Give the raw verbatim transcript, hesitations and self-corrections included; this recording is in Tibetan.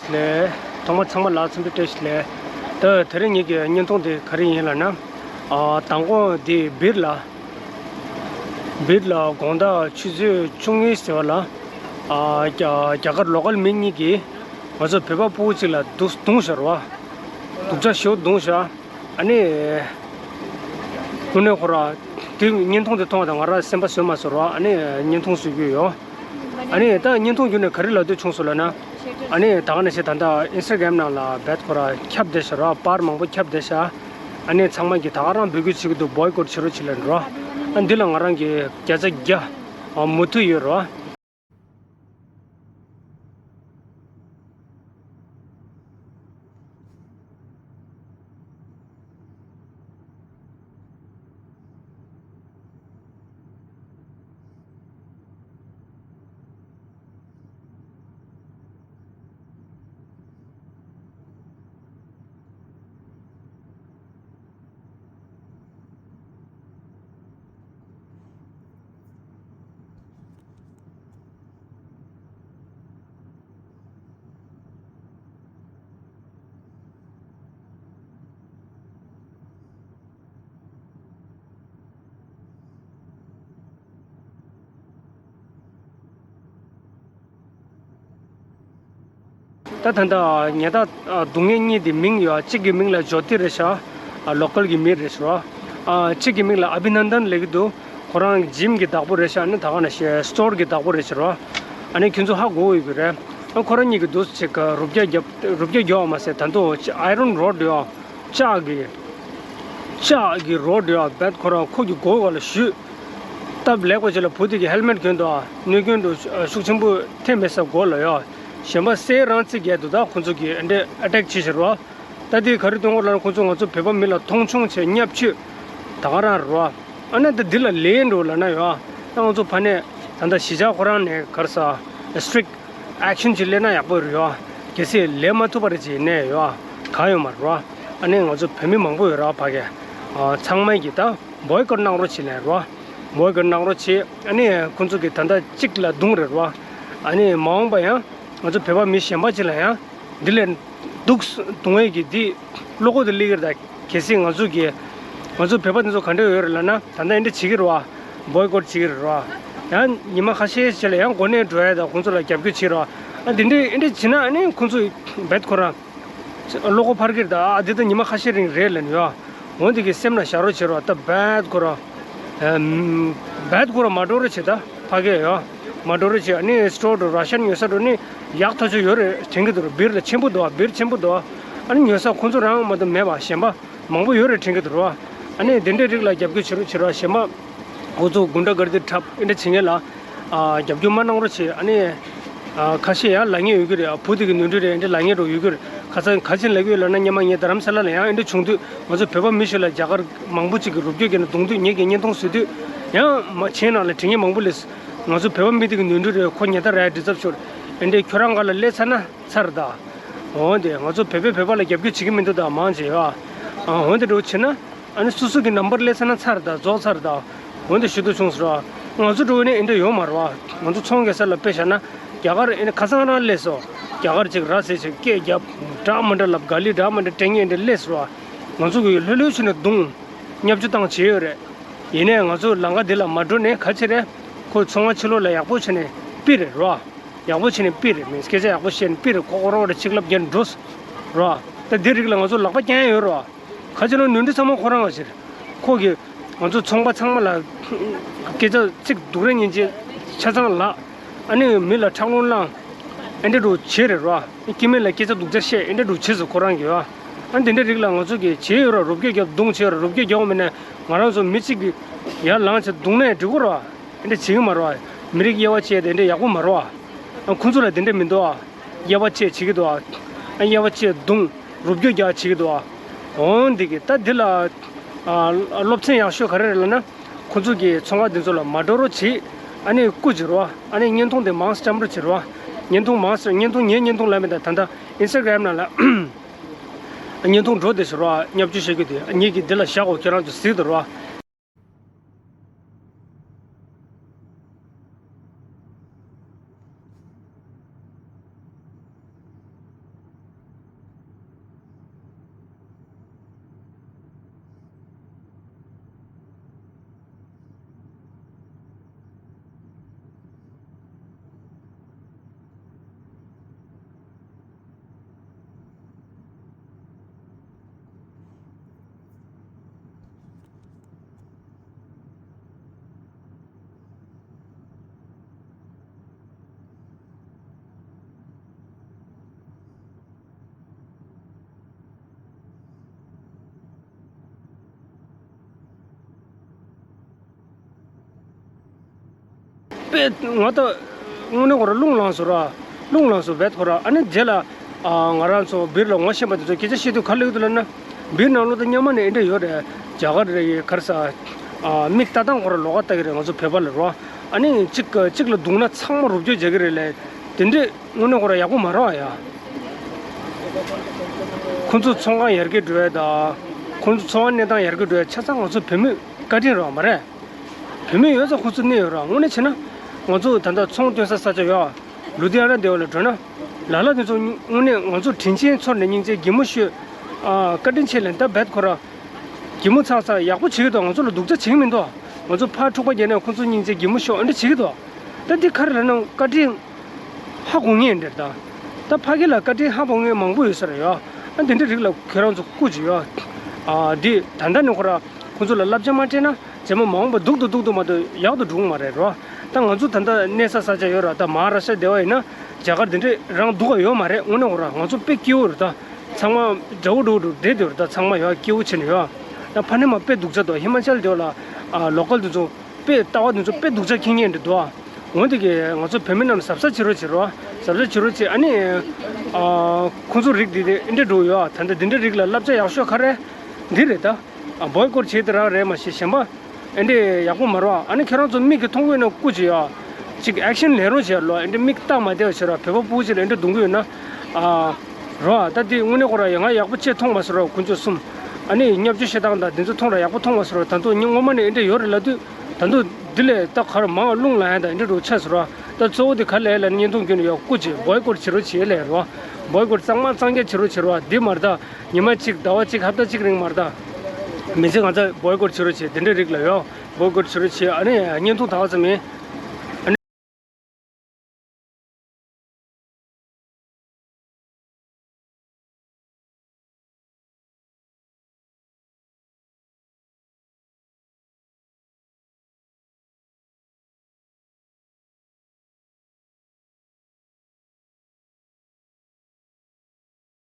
ལགས། ཐོག་མ་ཚང་མ་ལ་འཚམས་འདྲི་བཀྲ་ཤིས་བདེ་ལེགས། ད་དེ་རིང་ངེད་ཀྱི་བརྙན་ཐུང་དེ་ག་རེ་ཡིན་ལབ་ན། ཨ། མདང་དགོང་འདི་སྦིར་ལ། སྦིར་ལ་དགོང་དག་ཆུ་ཚོད་བཅུ་གཉིས་ཟེར་བ་ལ། ཨ། རྒྱ་རྒྱ་གར་ལོ་ཀལ་མི་གཉིས་ཀྱིས་ང་ཚོ་བོད་པ་ཕྲུ་གུ་གཅིག་ལ་རྡུང་རྡུང་བཞག་རེད་བ། རྡུག་ཅག་ཞེ་པོ་རྡུང་བཞག་ཨ་ནི། དངོས་གནས་ཁོ་ར། དེ་བརྙན་ཐུང་དེ་མཐོང་བ་དང་ང་རང་སེམས་པ་བཟོད་མ་སོང་ར། ཨ་ནི་བརྙན་ཐུང་བཟོ་རྒྱུ་ཡོད། ཨ་ནི་ད་བརྙན་ཐུང་བརྒྱུད་ནས་ག་རེ་ལབ་འདོད་བྱུང་སོང་ལབ་ན། ཨ་ནི་ད་ག་ནང་བཞིན་ད་ལྟ་ཨིན་སི་ཊ་གྷ་རམ་ནང་ལ་བེད་ཁོ་ར་ཁྱབ་བསྡད་ཤག་ར། པར་མང་པོ་ཁྱབ་བསྡད་ཤག་ཨ་ནི་ཚང་མ་གིས་ད་ག་རང་འབོད་སྐུལ་བྱེད་ཀྱི་འདུག་བོའི་ཀོཊ་བྱེད་རོགས་བྱེད་ལབ་འགྲོ། ཨ་འདི་ལ་ང་རང་གིས་བརྒྱ་ཆ་བརྒྱ། ཨ། མོས་མཐུན་ཡོད་ར། ད་ད་ལྟ་ཉེས་དག་སྡུག་བསྔལ་གཉིས་དེ་མིང་ཡོད། གཅིག་གི་མིང་ལ་ཇོ་ཏི་རེད་ཤག་ལོ་ཀལ་གྱི་མི་རེད་ཤག་ཨ། གཅིག་གི་མིང་ལ་ཨ་བྷི་ནན་དན་ལབ་ཀྱི་འདུག་ཁོ་རང་ཇིམ་གྱི་བདག་པོ་རེད་ཤག་ཨ་ནི་ད་ག་ནང་བཞིན་སི་ཊོར་གྱི་བདག་པོ་རེད་ཤག་ཨ་ནི་ཁྱོད་ཚོ་ཧ་གོ་ཡོད་ཀྱི་རེད། ཨ། ཁོ་རང་གཉིས་ཀྱིས་འདུག་ཅིག་རུ་སྐྱག་རྒྱབ་རུ་སྐྱག་རྒྱོབ་པ་མ་ཟད་ད་དུང་ཨའི་རོན་རོཌ་ཡོད། ལྕགས་ཀྱི། ལྕགས་ཀྱི་རོཌ་ཡོད་བེད་ཁོ་རང་ཁོ་གི་མགོ་བ་ལ་གཞུས། སྟབས་ལེགས་པ་ཅིག་ལ་བུ་དེ་གི་ཧེལ་མེཊ་གྱོན་འདུག་ཨ། གནོད་སྐྱོན་འདུག་ཤུགས་ཆེན་པོ་ཐེབས་མེད་ས་མགོ་ལ་ཡོད། གཞན་པ་སའི་རང་རྩིས་རྒྱག་འདུག་ད་ཁོ་ཚོ་གིས་འདྲེ་ཨ་ཊེག་བྱེད་བཞིན་རོ། ད་དེ་ག་རེ་སྟོན་གོ་ལབ་ན་ཁོ་ཚོ་ང་ཚོ་བོད་པ་མི་ལ་མཐོང་ཆུང་བྱས་བརྙས་བཅོས་ད་ག་རང་རོ། ཨ་ན་ད་འདི་ལ་ལན་འགྲོ་ལབ་ན་ཡོད་ཨ། ད་ང་ཚོ་ཕ་ནས་ད་ལྟ་གཞིས་ཆགས་ཁོ་རང་ནས་ག་རེ་ཟ་སི་ཊི་རིག་ཨེག་ཤན་ཅིག་སླེབས་ན་ཡག་པོ་རེད་ཡོད། གལ་སྲིད་སླེབས་མ་ཐུབ་པ་རེད་ཅེས་ནས་ཡོད། གང་ཡོད་མ་རེད་བ། ཨ་ནི་ང་ཚོ་བོད་མི་མང་པོ་ཡོད་རེད་བ་ཕ་གི། ཨ། ཚང་མས་ཀྱི་ད་བོའི་ཀོཊ་གནང་རོགས་བྱེད་ལབ་རེད་བ། བོའི་ཀོཊ་གནང་རོགས་བྱེད། ཨ་ནི་ཁོང་ཚོ་གི་ད་ལྟ་གཅིག་ལ་རྡུང་རེད་བ། ཨ་ནི་མ་འོངས་པ་ཡང་ང་ཚོ་བོད་པ་མི་གཞན་པ་ཅིག་ལ་ཡང་འདི་ལས་སྡུག་རྡུང་བའི་གི་འདི་བློ་ཁོག་དེ་སླེབས་ཀྱི་རེད་ད། གལ་སྲིད་ང་ཚོ་གི་ང་ཚོ་བོད་པ་འདི་ཚོ་ག་འདྲ་ཡོད་རེད་ལབ་ན་ད་ལྟ་འདི་འདྲ་བྱེད་ཀྱི་རེད་བ། བོའི་ཀོཊ་བྱེད་ཀྱི་རེད་བ། ཡང་ཉི་མ་ཁ་ཤས་ཤིག་ལ་ཡང་གོ་གནས་འགྲོ་ཡ་ད་ཁོང་ཚོ་ལ་རྒྱབ་སྐྱོར་བྱེད་རོགས། ཨ་འདི་འདྲས་འདི་འདྲས་བྱེད་ན་ཨ་ནི་ཁོང་ཚོ་བེད་ཁོ་རང་བློ་ཁོག་འཕར་གྱི་རེད་ད། ཨ་འདི་ད་ཉི་མ་ཁ་ཤས་རིང་རེད་ལབ་ནས་ཡོད། འོ་འདི་གི་སེམས་ལ་བཞག་རོགས་བྱེད་རོགས། ད་བེད་ཁོ་རང་བེད་ཁོ་རང་མ་འགྲོ་རོགས་བྱེད་ད་ཕ་གི་ཡོད། མ་འགྲོ་རོགས་བྱེད། ཨ་ནི་སི་ཊོར་དུ་ར་ཤན་ཉོ་ས་འགྲོ་ནི་ཡག་ཐག་ཆོད་ཡོད་རེད་དྲན་གྱི་འདུག་སྦིར་ལ་ཆེན་པོ་འདུག་སྦིར་ཆེན་པོ་འདུག་ཨ་ནི་ཉོ་ས་ཁོང་ཚོ་རང་མ་གཏོགས་མེད་པ་གཞན་པ། མང་པོ་ཡོད་རེད་དྲན་གྱི་འདུག་རོ། ཨ་ནི་དེ་འདྲའི་རིགས་ལ་རྒྱབ་སྐྱོར་བྱེད་རོགས་བྱེད་རོགས། གཞན་པ་ཁོ་ཚོ་དགུན་ཁྲ་གར་དེ་འཁྲབ་ཨེ་འདྲ་བྱེད་མཁན་ལ་ཨ་རྒྱབ་སྐྱོར་མ་གནང་རོགས་བྱེད། ཨ་ནི་ཨ་ཁ་ཤས་ཡང་ལབ་མཁན་ཡོད་ཀྱི་རེད། ཨ་བུ་དེ་གི་ནོར་འཁྲུལ་རེད་ཨེ་འདྲ་ལབ་མཁན་རོ་ཡོད་ཀྱི་རེད། ཁ་སང་ག་ཅིག་ལབ་ཀྱི་ཡོད་ལབ་ན་སྔོན་མ་ངས་རྡ་རམ་ས་ལ་ལ་ཡང་ཨེ་འདྲ་བྱུང་དུས་ང་ཚོ་བོད་པ་མི་ཞིག་ལ་རྒྱ་གར་མང་པོ་ཅིག་གི་རུབ་བསྐྱོད་བརྒྱབ་ནས་རྡུང་དུས་ངེད་ཀྱིས་བརྙན་ཐུང་བཟོས་དུས་ཡང་མ་བྱས་ནང་ལ་དྲི་ངན་མང་པོ་སླེབས། ང་ཚོ་བོད་པ་མི་དེ་གི་ནོར་འཁྲུལ་རེད། ཁོ་ཉལ་ཐ་ར་ཡ་འདྲི་ཚབ་ཤོར་ཨེ་འདྲའི་ཁྱོད་རང་ག་ལ་སླེབས་ཚར་ན། ཚར་ད། འོན་ཏེ་ང་ཚོ་བོད་པས་བོད་པ་ལ་རྒྱབ་སྐྱོར་བྱེད་ཀྱི་མི་འདུག་ད་མང་ཆེ་ཡ། འོན་ཏེ་འགྲོ་བྱེད་ན། ཨ་ནི་སོ་སོ་གི་ནམ་བར་སླེབས་ཚར་ན་ཚར་ད་རྫོགས་ཚར་ད། འོན་ཏེ་ཞུ་དུ་བྱུང་ཟེར་བ། ང་ཚོ་འགྲོ་ནས་ཨེ་འདྲ་ཡོང་མ་རེད་བ། ང་ཚོ་ཚོང་རྒྱག་ས་ལ་དཔེ་བཞག་ན་རྒྱ་གར་ཨེ་ནི་ཁ་སང་རང་སླེབས་སོ། རྒྱ་གར་ཅིག་ར་ཟེར་ཅིག་སྐད་རྒྱབ། འདྲ་མི་འདྲ་ལབ་ག་ལི་འདྲ་མི་འདྲ་དྲན་ངེས་ཨེ་འདྲ་སླེབས་ཟེར་བ། ང་ཚོ་གི་ལྷོད་ལྷོད་བྱས་ནས་རྡུང་། བརྙས་བཅོས་བཏང་བྱས་ཡོད་རེད། ཡིན་ནའི་ང་ཚོ་ལམ་ཁ་འདི་ལ་མ་འགྲོ་ནས་ག་ཅི་རེད། ཁོ་ཚོང་བ་ཕྱི་ལོགས་ལ་ཡག་པོ་བྱས་ནས་ཕུད་རེད་རོ། ཡག་པོ་བྱས་ནས་ཕུད་རེད། མིན་སྐད་ཆ་ཡག་པོ་བཤད་ནས་ཕུད་རེད། ཁོ་ཁོ་རང་རེ་ཆིག་ལབ་རྒྱན་འགྲོ་རོ། ད་འདི་རིགས་ལ་ང་ཚོ་ལག་པ་བརྐྱང་ཡ་ཡོད་རོ། ག་ཅི་ལོ་ནོར་འཁྲུལ་ཚང་མ་ཁོ་རང་ལ་ཟེར། ཁོ་གིས་ང་ཚོ་ཚོང་པ་ཚང་མ་ལ་སྐད་ཆ་ཚིག་སྡུག་རུས་ངན་ཅན་ཆ་ཚང་ལབ། ཨ་ནི་མི་ལ་ཁྲག་རླུང་བསླངས། ཨེ་འདྲ་འགྲོ་བྱེད་རེད་རོ། སྐྱེ་དམན་ལ་སྐད་ཆ་སྡུག་ཅག་བཤད་ཨེ་འདྲ་འགྲོ་བྱེད་ཟེར་ཁོ་རང་གིས་ཨ། ཨ་འདི་འདྲ་རིགས་ལ་ང་ཚོ་གིས་བྱེད་ཡོད་རོ། རུབ་རྒྱུ་རྒྱབ་རྡུང་བྱེད་རོ། རུབ་རྒྱུ་རྒྱབ་མེད་ན་ང་རང་ཚོ་མི་གཅིག་གིས་ཡར་ལངས་བྱས་རྡུང་ནས་འགྲིག་གོ་རོ། ཨེ་འདྲ་བྱེད་ཀྱི་མ་རོ། མི་རིགས་དབྱེ་བ་བཅད་དེ་ཨེ་འདྲ་ཡག་པོ་མ་རོ། ཨ་ཁོང་ཚོ་ལ་དེ་འདྲ་མི་འདུག་ཨ། དབྱེ་བ་བཅད་བྱེད་ཀྱི་འདུག་ཨ། ཨ་དབྱེ་བ་བཅད་རྡུང་། རུབ་རྒྱུ་རྒྱག་བྱེད་ཀྱི་འདུག་ཨ། འོང་འདི་གི་ད་འདི་ལ་ཨ་སློབ་ཚན་ཡག་ཤོས་ག་རེ་རེད་ལབ་ན། ཁོ་ཚོ་གི་ཚོང་ཁང་འདི་ཚོ་ལ་མ་འགྲོ་རོགས་བྱེད། ཨ་ནི་སྐུ་མཁྱེན་རོགས། ཨ་ནི་བརྙན་ཐུང་དེ་མང་ཙམ་རོགས་བྱེད་རོགས། བརྙན་ཐུང་མང་ཙམ་བརྙན་ཐུང་ངའི་བརྙན་ཐུང་ལབ་མེད་ད། ད་ལྟ་ཨིན་སི་ཊ་གྷ་རམ་ནང་ལ་བརྙན་ཐུང་འགྲོ་བསྡད་ཤག་རོགས། བརྙས་བཅོས་བྱེད་རྒྱུ་དེ་ངེད་ཀྱིས་འདི་ལ་བཞག་གོ། ཁྱེད་རང་ཚོ་གཟིགས་དང་རོགས། པས་ང་ད་དངོས་གནས་ཁོ་ར་རླུང་ལངས་སོང་ར། རླུང་ལངས་སོང་བས་ཁོ་ར། ཨ་ནི་རྗེས་ལ་ཨ་ང་རང་ཚོ་སྦིར་ལ་ངོ་ཤེས་པ་དེ་ཚོ་སྐད་ཆ་བཤད་དུས་ག་རེ་ལབ་ཀྱི་འདུག་ལབ་ན། སྦིར་ནང་ལོགས་ད་སྔོན་མ་ནས་འདི་འདྲ་ཡོད་རེད། རྒྱ་གར་རེད་ག་རེ་ཟ། ཨ་མི་ལྟ་སྟངས་ཁོ་ར་ལོགས་ཀ་ལྟ་གི་རེད། ང་ཚོ་བོད་པ་ལ་རོ། ཨ་ནི་གཅིག་གཅིག་ལ་སྡུག་ན་ཚང་མ་རུབ་སྐྱོར་བྱེད་ཀྱི་རེད་ལབ། དེ་འདྲས་དངོས་གནས་ཁོ་ར་ཡག་པོ་མ་རེད་ཡ། ཁོ་ཚོ་ཚོང་ཁང་ཡར་རྒྱས་འགྲོ་ཡ་དང་། ཁོ་ཚོ་འཚོ་བ་གནས་སྟངས་ཡར་རྒྱས་འགྲོ་ཡ་ཆ་ཚང་ང་ཚོ་བོད་མིའི་བཀའ་དྲིན་རེད་མ་རེད། བོད་མི་ཡོད་ཙང་ཁོ་ཚོ་གནས་ཡོད་ར། དངོས་གནས་བྱས་ན་ང་ཚོ་ད་ལྟ་ཚོང་སྟོན་ས་ས་ཆ་ཡོད། ལུ་དྷི་ཡ་ན་དེ་བ་ལ་འགྲོ་ན། ལ་ལ་དེ་ཚོ་དངོས་གནས་ང་ཚོ་དྲིན་ཆེན་ཚོར་ནས་སྙིང་རྗེ་གད་མོ་ཤོར། ཨ་བཀའ་དྲིན་ཆེ་ལབ་ད་བེད་ཁོ་ར། གད་མོ་ཚང་ཚང་ཡག་པོ་བྱེད་ཀྱི་འདུག་ང་ཚོ་ལ་སྡུག་ཅག་བྱེད་ཀྱི་མི་འདུག་ང་ཚོ་ཕར་འཁྲུག་པ་རྒྱག་ནས་ཁོ་ཚོ་སྙིང་རྗེ་གད་མོ་ཤོར་ཨ་འདྲ་བྱེད་ཀྱི་འདུག་ད་འདི་ག་རེ་ལབ་ན་བཀའ་དྲིན་ཧ་གོ་ངེས་འདྲ་ད། ད་ཕ་གི་ལ་བཀའ་དྲིན་ཧ་གོ་ངེས་མང་པོ་ཡོད་ས་རེད་ཡ། ཨ་འདི་འདྲ་རིགས་ལ་ཁྱེད་རང་ཚོ་སྐུ་མཁྱེན་ཡ། ཨ་འདི་ད་ལྟ་ནས་ཁོ་ར་ཁོ་ཚོ་ལ་བསླབ་བྱ་མ་སྤྲད་ན། རྗེས་མ་མ་འོངས་པ་སྡུག་ཏུ་སྡུག་ཏུ་མ་གཏོགས་ཡག་ཏུ་འགྲོ་གི་མ་རེད་རོ། ད་ང་ཚོ་ད་ལྟ་གནས་ས་ས་ཆ་ཡོད་ར། ད་མ་ཧཱ་ར་ཤ་དེ་བ་ཡིན་ན་རྒྱ་གར་དེ་འདྲས་རང་སྡུག་ག་ཡོད་མ་རེད། དངོས་གནས་འོ་ར་ང་ཚོ་དཔེ་སྐྱིད་པོ་རེད་ད། ཚང་མ་འདྲ་བོ་འདྲ་བོ་འདྲ་བསྡད་ཡོད་རེད་ད། ཚང་མ་ཡོད་སྐྱིད་པོ་བྱས་ནས་ཡོད། ད་ཕ་ནི་མ་དཔེ་སྡུག་ཅག་འདུག་ཧི་མ་ཅལ་དེ་བ་ལ་ཨ་ལོ་ཀལ་དེ་ཚོ་དཔེ་ལྟ་བ་དེ་ཚོ་དཔེ་སྡུག་ཅག་ཁྱི་ངན་འདྲ་འདུག་ཨ། འོན་ཏེ་གི་ང་ཚོ་བོད་མི་རྣམས་གཟབ་གཟབ་བྱེད་རོགས་བྱེད་རོགས། གཟབ་གཟབ་བྱེད་རོགས་བྱེད། ཨ་ནི་ཨ་ཁོང་ཚོ་རིགས་འདི་འདྲ་འདྲ་འགྲོ་ཡོད་ཨ། ད་ལྟ་འདི་འདྲ་རིགས་ལ་བསླབ་བྱ་ཡག་ཤོས་ག་རེ་འདི་རེད་ད། ཨ་བོའི་ཀོར་བྱེད་དེ་རང་རེད་མ་གཞི་གཞན་པ་ཨེ་འདྲས་ཡག་པོ་མ་རེད་བ། ཨ་ནི་ཁྱེད་རང་ཚོ་མིག་གིས་མཐོང་གི་ཡོད་ན་སྐུ་མཁྱེན་ཡ། ཅིག་ཨེག་ཤན་ལེན་རོགས་བྱེད་ལོ། ཨེ་འདྲས་མིག་ལྟག་མ་བདེ་བ་བྱེད་རོགས། བོད་པ་ཕྲུ་གུ་ཅིག་ལ་ཨེ་འདྲས་རྡུང་གི་ཡོད་ན་ཨ་རོ། ཨ་ད་དེ་དངོས་གནས་ཁོ་ར་ཡ་ང་ཡག་པོ་ཅིག་མཐོང་མ་སོང་ར། དཀོན་མཆོག་གསུམ། ཨ་ནི་བརྙས་བཅོས་བྱེད་སྟངས་དང་དེ་ཚོ་མཐོང་ར་ཡག་པོ་མཐོང་མ་སོང་ར། ད་དུང་ངས་སྔོན་མ་ནས་ཨེ་འདྲས་ཡོད་རེད་ལབ་དུས་ད་དུང་འདི་ལས་ད་ག་རེ་མང་རླུང་ལངས་ཡ་དང་ཨེ་འདྲས་འགྲོ་ཆགས་སོང་ར། ད་གཙོ་བོ་དེ་ག་ལས་ལ་ནི་བརྙན་ཐུང་བརྒྱུད་ནས་ཡ་སྐུ་མཁྱེན་བོའི་ཀོར་བྱེད་རོགས་བྱེད་ལས་རོ། བོའི་ཀོར་གཙང་མ་གཙང་རྐྱང་བྱེད་རོགས་བྱེད་རོགས། འདི་མ་རེད་ད། ཉི་མ་གཅིག་ཟླ་བ་གཅིག་ཧབ་ཏ་གཅིག་རིང་མ་རེད་ད། མི་ཚེ་ང་ཚོ་བོའི་ཀོར་བྱེད་རོགས་བྱེད། དེ་འདྲའི་རིགས་ལ་ཡོད། བོའི་ཀོར་བྱེད་རོགས་བྱེད། ཨ་ནི་བརྙན་ཐུང་ད་ག་ཙམ་ཡིན།